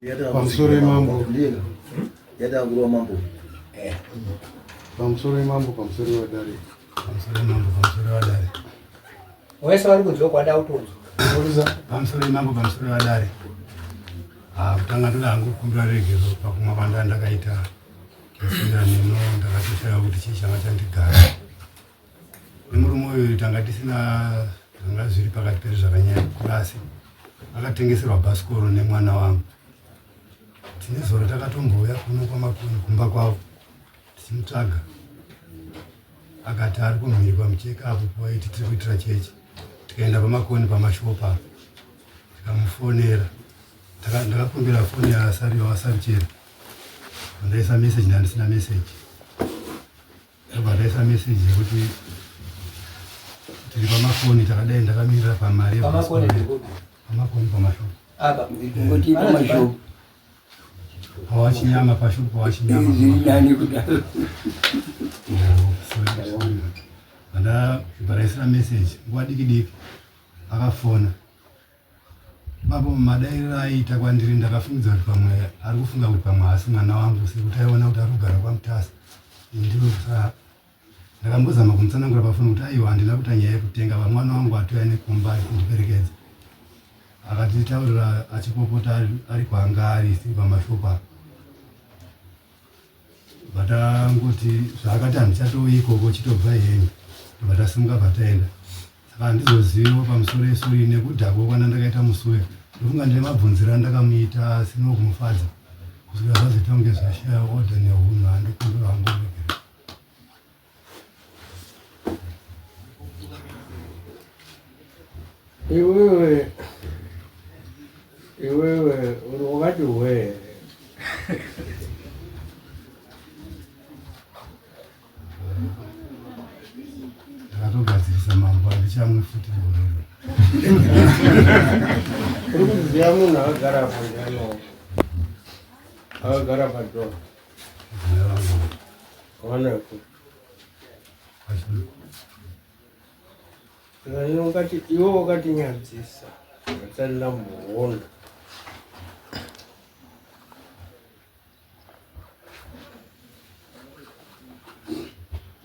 Pamusoro yemambo. Yatakurwa mambo. Eh. Pamusoro yemambo, pamusoro yevadare. Pamusoro yemambo, pamusoro yevadare. Wese vari kunzwa kwada kutonzwa. Pamusoro yemambo, pamusoro yevadare. Ah, kutanga ndoda hangu kukumbira regero pakumwa kwanda ndakaita. Ndasiyana neno ndakatoshaya kuti chii changa chandigara. Nemurume uyu tanga tisina zvanga zviri pakati pedu zvakanyanya kukura asi akatengeserwa bhasikoro nemwana wangu. Tine zoro takatombouya kuno kwaMakoni kumba kwavo tichimutsvaga akati ari kumhiri kwaMucheka apo pawaiti tiri kuitira chechi tikaenda paMakoni pamashopa apo tikamufonera ndakakumbira foni yaSarichera ndaisa message ndandisina message Ndabva ndaisa message yekuti tiri pamafoni takadai ndakamirira pamari Pamakoni ndikupi? Pamakoni pamashop. Apa. Ngoti pamashop. Pawachinyama pashop pawachinyama. Zviri nani kudaro. Ndabva ndaisira message nguva diki diki akafona. Baba madairiro aiita kwandiri ndakafungidza kuti pamwe ari kufunga kuti pamwe haasi mwana wangu sekuti aiona kuti ari kugara kwaMutasa ndiro kusa ndakambozama kumutsanangura pafoni kuti aiwa handina kuita nyaya yekutenga vamwana wangu atouya nekumba kundiperekedza akatitaurira achipopota ari kwaanga ari pamashopu apa vatangoti zvaakati handichatouyi ikoko chitobva henyu ndobva tasimuka bva taenda. Saka handizoziviwo pamusoro esuri nekudhakwa kwana ndakaita musi uya ndofunga ndine mabvunziro andakamuita asina kumufadza kusvika zvazoita kunge zvashaya order nehunhu handikumbira hangu ruregerero. Iwewe iwewe uri wakati hwee Ndakatogadzirisa mambo handichamwi futi gorero. Uri kuziva munhu akagara apo ndiani akagara padoo wanako ungati iwe wakatinyadzisa ndisati ndamboona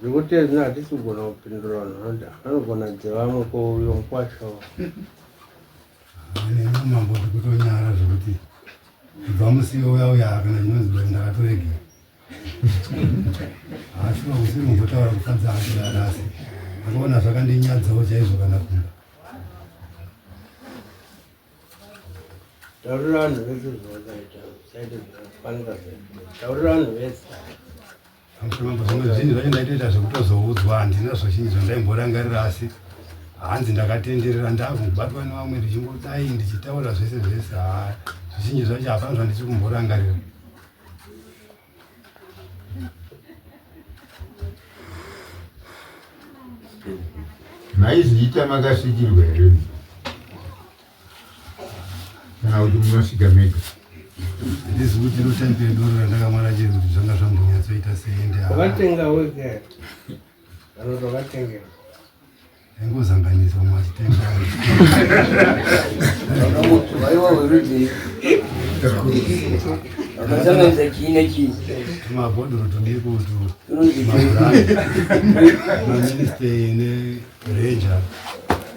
Zvekuti ezvino hatisi kugona kupindura vanhu vanoda vanogona dzevamwe ko uyo mukwasha Neni mambo ndikutonyara zvekuti kubva musi uya uya kana chinonzi doro ndakatoregera. Haashuwa kusiri kumbotaura kufadza hake asi ndakaona zvakandinyadzawo chaizvo kana kumba. Taurira vanhu vese zvawakaita usaite zvakafanira taurira vanhu vese. Mambo zvimwe zvinhu zvacho ndaitoita zvekutozoudzwa handina zvazhinji zvandaimborangarira asi hanzi ndakatenderera ndakubatwa nevamwe ndichingodai ndichitaura zvese zvese haa zvizhinji zvacho hapana zvandichiri kumborangarira. Maizviita makasvikirwa here kana kuti munosvika mega? Handizi kuti iro type yedoro randakamwa racho kuti zvanga zvambonyatsoita sei ende wakatenga wega here kana kuti wakatengera? Aingozanganisa umwe achitenga. Vaiwa werudzi vakasanganisa chii nechii? Tumabhodhoro tudiki utu maminister nereja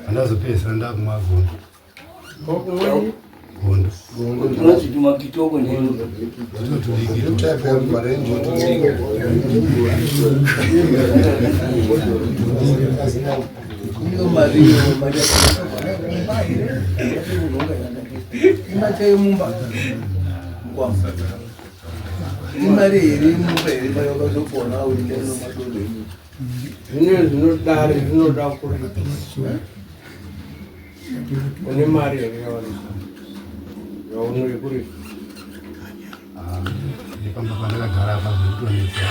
andazopedzisira ndakumwa gondo. Gondo. Tunonzi tumakitoko ndiro. Ndito tudiki tu. Iyo mari iyo mari imachaiyo mumba imari here mumba here mari wakazopona uri neno madoro enyu Zvino zvinodare zvinoda kuripiswa. Une mari here yaunoikuripa? Nepamba pandakagara apa zvekutonetsa.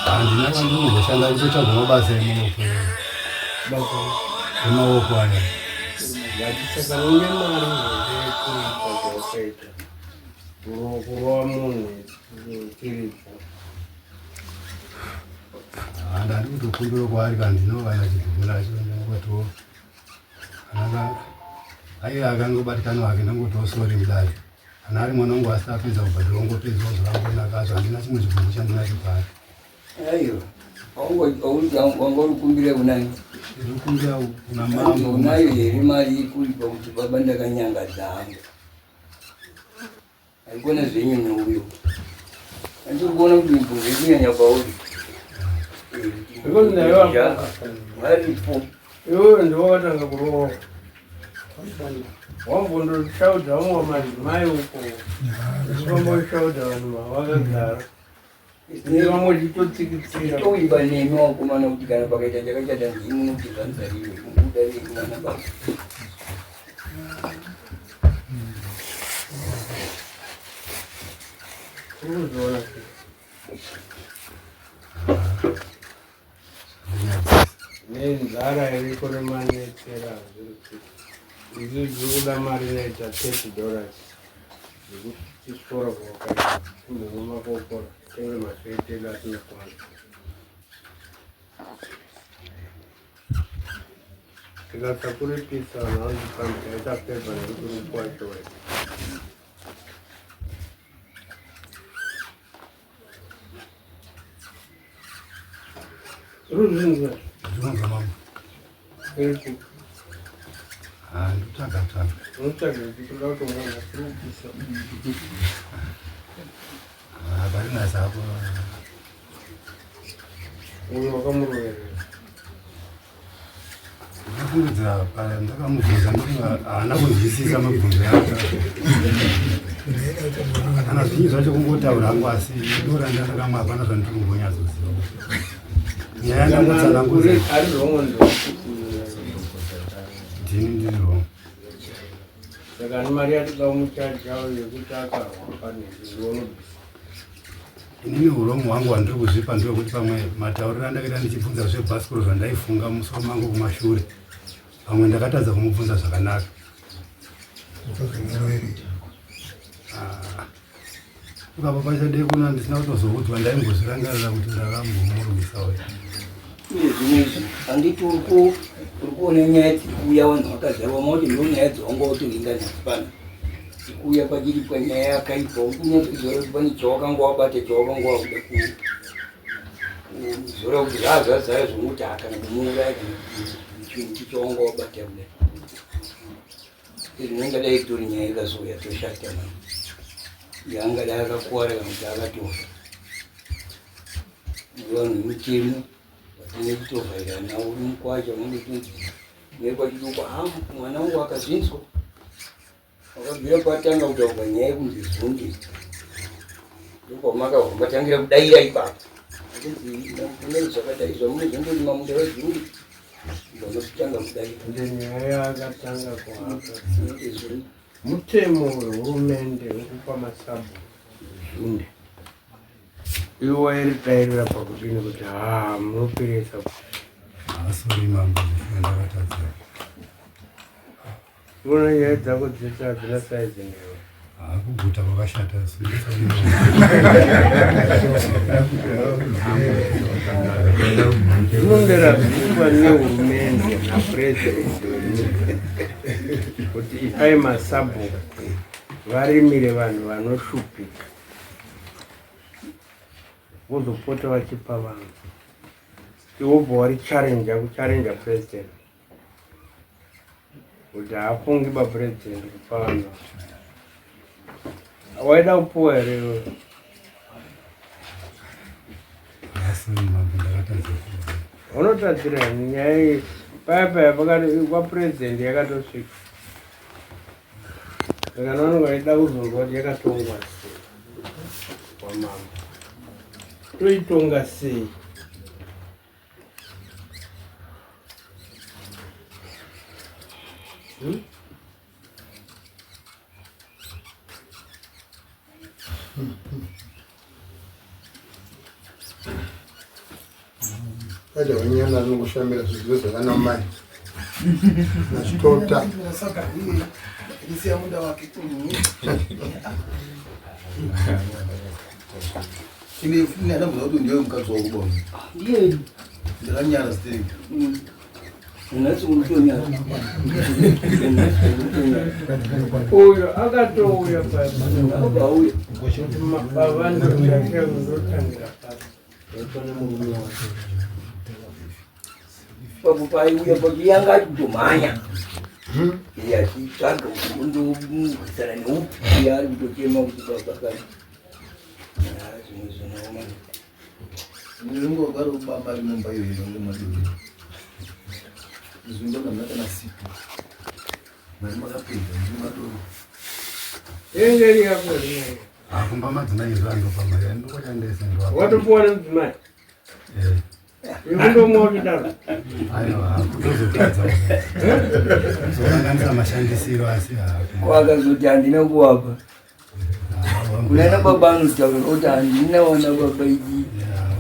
Handina kwandinozoshanda ndichotsvaga mabasa emaoko. Basa emaoko aya. Saka une mari here yekuripa zvawakaita? Kurova munhu uchiripa. Ndari kutokumbira kwaari kana ndinovana chidhuku nacho ndingotiwo ananga aiye akangobatikana hake ndangotiwo sori mudare. Kana ari mwana wangu asati apedza kubhadhara ongopedzawo zvakangonaka azvo, handina chimwe chigumbu chandinacho paari. Aiwa, wanga uri kumbira kunani? Ndiri kumbira kuna mambo. Unayo here mari yekuipa kuti baba ndakanyangadza hangu? Haikona zvenyu neuyo. Handiri kuona kuti mibvunzo iri kunyanya pauri. Because naye Varipo. Iwewe ndiwe watanga kurohwa. Wambondoshaudha vamwe madzimai uko. Wamboshaudha vanhu vavakagara. Vamwe chitotsikitsira. Toimba nemi wakomana kuti kana pakaita chakachata ndimi munoti zvanzariwe kubuda mwana baba. Urikuzviona sei? Nenzara iriko nemanetsera zviri kuita. Izvi zviri kuda mari inoita $30 yekuti tisvora kwakaita timbomwa makokora tenge maswete edu atinokwana. Tikasakuripisa vanhu vanozipamba taita fevha nekuti uri kwacho wega. Ruzvinzwa. Ndinonzwa mambo. Iri kupi? Ah, ndikutsvaga tsvaga. Unotsvaga kuti kuda kutomuona kuri kupisa. Ah, parina sapo. Uyo wakamuroverera. Ndafungidzira ndakamubvunza ndokuti haana kunzwisisa mabvunzo yake. Kana zvinyi zvacho kungotaura hangu asi dora ndakamwa hapana zvandiri kumbonyatsoziva. Nyaya ndangotsanangudza. Ari wrong ndo. Ndini ndiri wrong. Saka ani mari yatoda kumuchaja yekuti akarwa pane ndionobvisa. Inini uromo hwangu hwandiri kuzvipa ndewekuti pamwe matauriro andakaita ndichibvunza zvebhasikoro zvandaifunga mumusoro mangu kumashure, pamwe ndakatadza kumubvunza zvakanaka. Ah, ipapa pachadei kuna ndisina kutozoudzwa, ndaimbozvirangarira kuti ndakambomurwisa uyu. Uye zvimwe izvi handiti uri kuona nyaya dziri kuuya vanhu vakazarwa maoti ndo nyaya dzawanga watovinga nhasi pano dzikuuya pachiripwa nyaya yakaipa uri kunyatsoziva kuti pane chawakanga wabata chawakanga wakuda kuzora kuti zvazvazara zvomuti hakana kumuuraya kana chinhu chawanga wabata kudai. Izvi ingadai itori nyaya ikazouya toshata mani yaangadai akakuwara kana kuti akatofa. Vanhu vemutemo vatine kutovhaira navo uri mukwacha unenge uchinzi nekwachiduku ha mwana wangu akazvinzwa wakabvira patanga kutaurwa nyaya yekunzi zunde ndokwamakabva matangira kudaira ipapo achinzi zvakadai zvamunozondorima munda wezunde ndonotanga kudaira. Ende nyaya yakatanga kuhaka mutemo wehurumende wekupa masabhuku zunde iwo wairidairira pakudini kuti haa munopirisa. Sorry mambo, ndakatadza. Unoona nyaya dzako dzese hadzina saizi newe. Ah, kuguta kwakashata. Zvinonge razviitwa nehurumende napurezidendi wenyika kuti ipai masabhuku varimire vanhu vanoshupika vozopota vachipa vanhu iwe wobva wari challenge kuchallenja president kuti haafungi ba president kupa vanhu waida kupuwa here iwe? Sorry mambo, ndakatadza. Unotadzira nyaya iyi paya paya pakati kwapurezidendi yakatosvika saka vanonge vaida kuzonzwa kuti yakatongwa sei kwamambo toitonga sei. Kaja wanyana anokushamira zvidzidzo zvakana mai nachitota. Ndisiya munda wake. Ini ini andambuza kuti ndiwe mukadzi wako baba. Ndiye. Ndakanyara stereki. Nhasi unotonyara. Uyo akatouya Akauya. baba ndochake ndotangira pasi. Papo paiuya papo yanga ari kutomhanya. Iye achitsvaga kuti undomurwisana neupi iye ari kutochema kuti baba kani. Ah, zvimwe zvinooma. Ndinongogara kubamba ari mumba iyoyo inonge maduri. Izvi ndonga kana sipo. Mari makapinda ndingadoro. Inenge iri yako here? Ah, kumba madzimai izvo andopa mari andokoshandisa ndo Watopuwa nemudzimai. Yekundomwa uchidaro. Aiwa, kutozotadza. Kuzokanganisa mashandisiro asi hapo. Kwakazoti handina kuwapa. Kuna na baba anotaura kuti handina wana baba idi.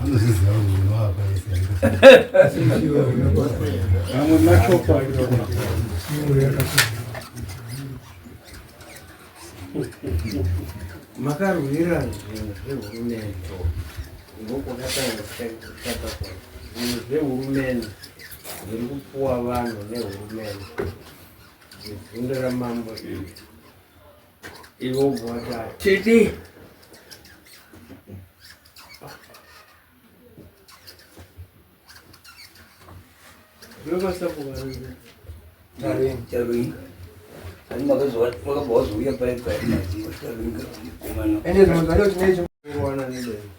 Vanozviziva kuti unovapa ese. Vamwe machoko acho. Makarwira zvinhu zvehurumende ndokwakatanga kushata kwacho. Zvinhu zvehurumende zviri kupuwa vanhu nehurumende. Zibvunde ramambo iri. Ivo voti hatidi. Taruinga. Ani makazova makabva wazouya paya paya maziva Taruinga mukomana. Ende zvimwe zvacho tinezvo Kuwana nedeni.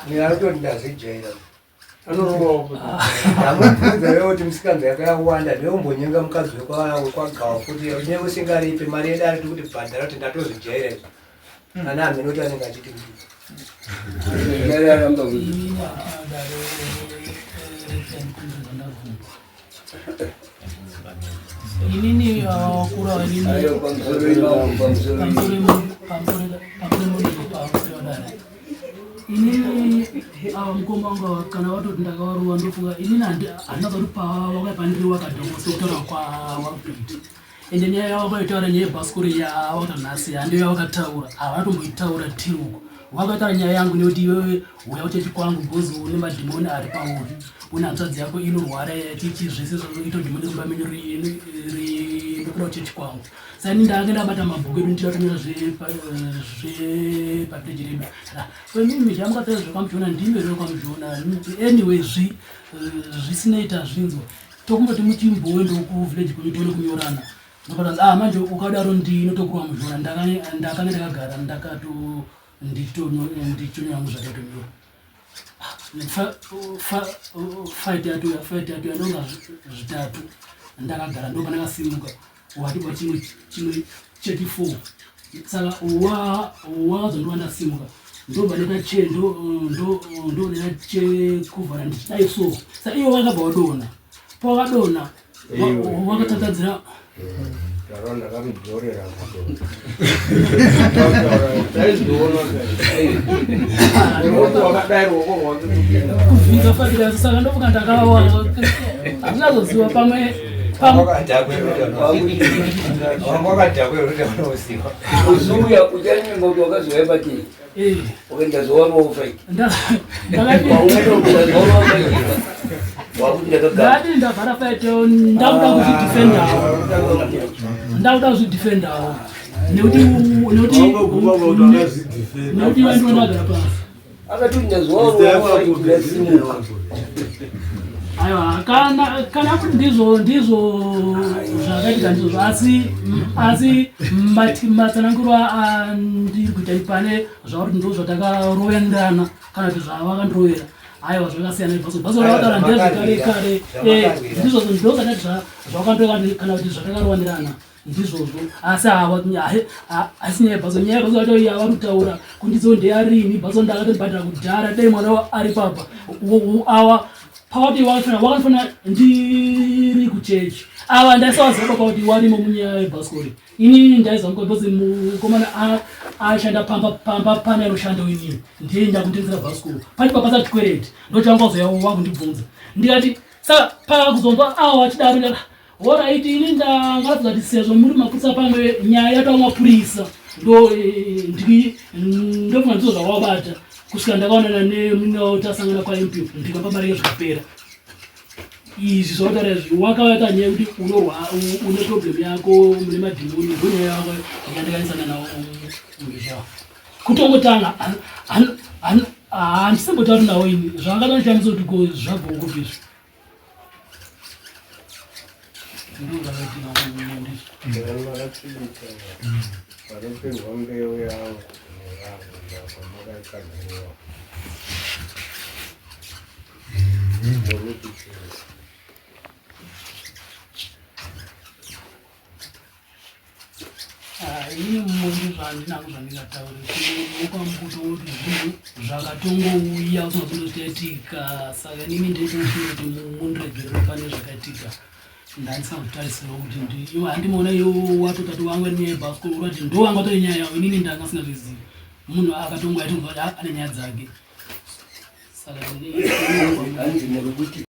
ndinatoti ndazvijaira. Anorovawo kuti. Ndamubvunza iwe kuti misikanzwa yako yakawanda ndeumbonyenga mukadzi wekwagawa futi une usingaripi mari yedu ari kuti bhadhara kuti ndatozvijaira izvi. Ana hameno kuti anenge achiti kudii. Yari aramba kuti Inini wakura inini ayo pamusoro imambo pamusoro pamusoro pamusoro pamusoro dare. Inini ava mukoma wangu ava kana watoti ndakawaruwa ndofunga inini handina kuti pawakapandiri wakadhongo sokutaura kwawakutoita. Ende nyaya yawakaitaura nyaya yebhasikoro yawaka nhasi handiyo yawakataura havatomboitaura tiri uko wakataura nyaya yangu nekuti iwewe uya uchechi kwangu bhozi une madhimoni ari pauri une hanzvadzi yako inorwara chichi zvese ito dhimoni rumba menyu rinokuda uchechi kwangu saka ini ndange ndabata mabhuku edu ndichida kunyora zvepapeji redu kwemimi zvamukataura zvekwamuchiona ndimi here kwamuchiona anyway zvisinei tazvinzwa tokumboti muchimboendawo kuvillage kwenyu tione kunyorana ndopatanzi ah manje ukadaro ndinotokurwa muzvona ndakange ndakagara ndakato ndichitonyora hangu zvatotonyora fight yatoya fight yatoya ndonga zvitatu ndakagara ndo pandakasimuka watipa chimwe chimwe chechi four saka wakazondiwa ndasimuka ndobva ndaita che ndo ndaita chekuvhara ndichidai so saka iwo wakabva wadonha pawakadonha wakatatadzira Taro ndakamudzorera kudonha. Taizoona kai. Wakadai ruoko rwake kupinda. kuvhika fadira saka ndofuka ndakawa handinazoziva pamwe pamwe Wanga wakadhakwa kuti unoziva. Uzuya uchanyimba kuti wakazouya patiri. eh, Wakaenda zowarwa fight. ndakati Wakuti wakuti ndakagara. ndati ndavhara faito ndakuda kuzvidefendawo ndakuda kuzvidefendawo nekuti nekuti nekuti vandiwa ndagara pasi Akati ndazowarwa fight ndasimuka. aiwa kana kana kuti ndizvo ndizvo zvakaitika ndizvozvo asi asi matsananguro andiri kuita pane zvauri ndo zvatakaroverana kana kuti zvavakandirovera aiwa zvakasiyana bhaso bhaso ravataura ndezvekare kare ndizvozvo ndo zvakati zvakandovera kana kuti zvatakarowanirana ndizvozvo asi hawa asi nyaya yebhaso nyaya yebhaso yacho iyi avari kutaura kundidzo ndeyarini bhaso ndakatobhadhara kudhara dai mwana ari papa awa pawati wakafana wakafana ndiri kuchechi ava ndaisawaziva baba kuti warimo munyaya yebhasikori inini ndaiziva because mukomana ashanda pamba pamba pane anoshanda inini ndiye ndakundenzera bhasikoro pane papasa chikwereti ndochanga wazoya wakundibvunza ndikati saka pakuzonzwa awa achidaro ndikati Alright, ini ndangaratidza kuti sezvo muri mapurisa pamwe nyaya yatova mapurisa ndo ndofunga ndizvo zvawabata kusvika ndakaonana nemuninao tasangana kwaMP ndikapa mari zvikapera. Izvi zvautaura izvi wakavata nyaya yekuti unorwa une problem yako mune madhimoni ndonyaya yako yandikanisana nawo mumisha. Kutongotanga handisimbotauri nawo ini zvakatoshamisa kuti ko zvabva kupi izvi. Ndozvakaitika ndizvo. Vanopirwa mbeu yavo nevanhu ndakwamakaita mhuriwa. Ini mumwe zvandinango zvandingataure mukambuto kuti zvinhu zvakatongouya usina saka inini ndinotofunga kuti mundiregerero pane zvakaitika ndandisina kutarisira kuti iwe handimuona iwe watotati wangu nyaya yebhasikoro urati ndo wanga utori nyaya yavo inini ndanga singazvizivi munhu akatongo aitonzwa kuti ane nyaya dzake saka hanzi muri kuti.